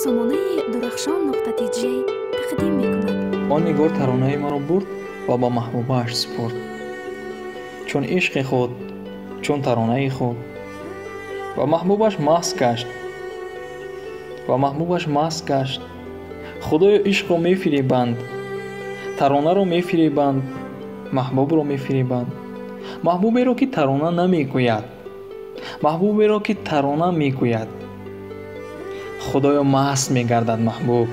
Сомонаи Дурахшон.тj тақдим мекунад. Он нигор таронаи маро бурд ва ба маҳбубааш супурд. Чун ишқи худ, чун таронаи худ. Ва маҳбубаш маст гашт. Ва маҳбубаш маст гашт. Худоё, ишқро мефиребанд, таронаро мефиребанд, маҳбубро мефиребанд. Маҳбуберо, ки тарона намегӯяд, маҳбуберо, ки тарона мегӯяд. Худоё, маст мегардад маҳбуб.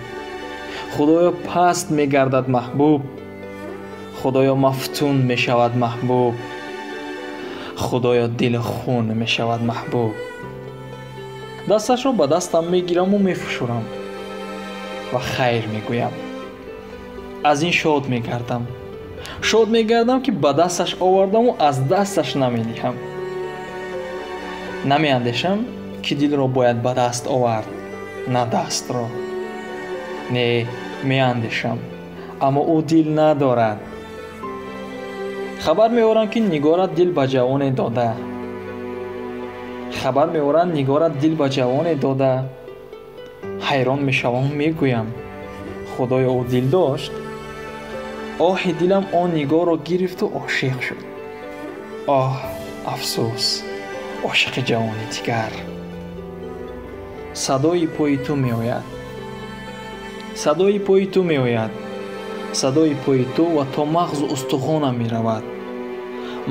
Худоё, паст мегардад маҳбуб. Худоё, мафтун мешавад маҳбуб. Худоё, дили хун мешавад маҳбуб. Дасташро ба дастам мегираму мефушурам ва хайр мегӯям. Аз ин шод мегардам. Шод мегардам, ки ба дасташ овардаму аз дасташ намедиҳам. Намеандешам, ки дилро бояд ба даст овард, на дастро. Не, меандешам, аммо ӯ дил надорад. Хабар меоранд, ки нигорат дил ба ҷавоне дода. Хабар меоранд, нигорат дил ба ҷавоне дода. Ҳайрон мешавам, мегӯям: Худоё, ӯ дил дошт? Оҳи дилам он нигорро гирифту ошиқ шуд. Оҳ, афсӯс, ошиқи ҷавони дигар. Садои пои ту меояд. Садои пои ту меояд. Садои пои ту ва то мағзу устухонам меравад.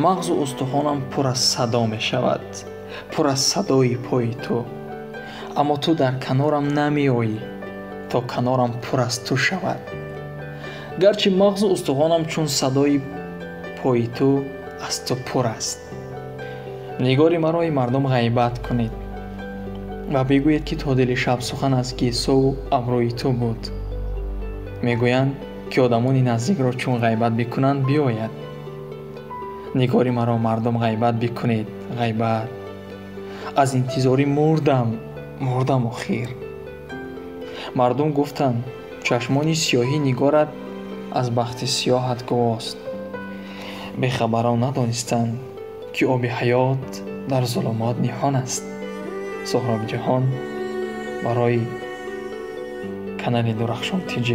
Мағзу устухонам пур аз садо мешавад. Пур аз садои пои ту. Аммо ту дар канорам намеоӣ, то канорам пур аз ту шавад. Гарчи мағзу устухонам чун садои пои ту аз ту пур аст. Нигори маро, мардум, ғайбат кунед ва бигӯед, ки то дили шаб сухан аз гесову абрӯи ту буд. Мегӯянд, ки одамони наздикро чун ғайбат бикунанд, биёяд. Нигори маро, мардум, ғайбат бикунед, ғайбат. Аз интизорӣ мурдам, мурдам охир. Мардум гуфтанд: чашмони сиёҳи нигорат аз бахти сиёҳат гувост. Бехабарон надонистанд, ки оби ҳаёт дар зулумот ниҳон аст. Соҳроби Ҷаҳон барои канали Дурахшон Тҷ.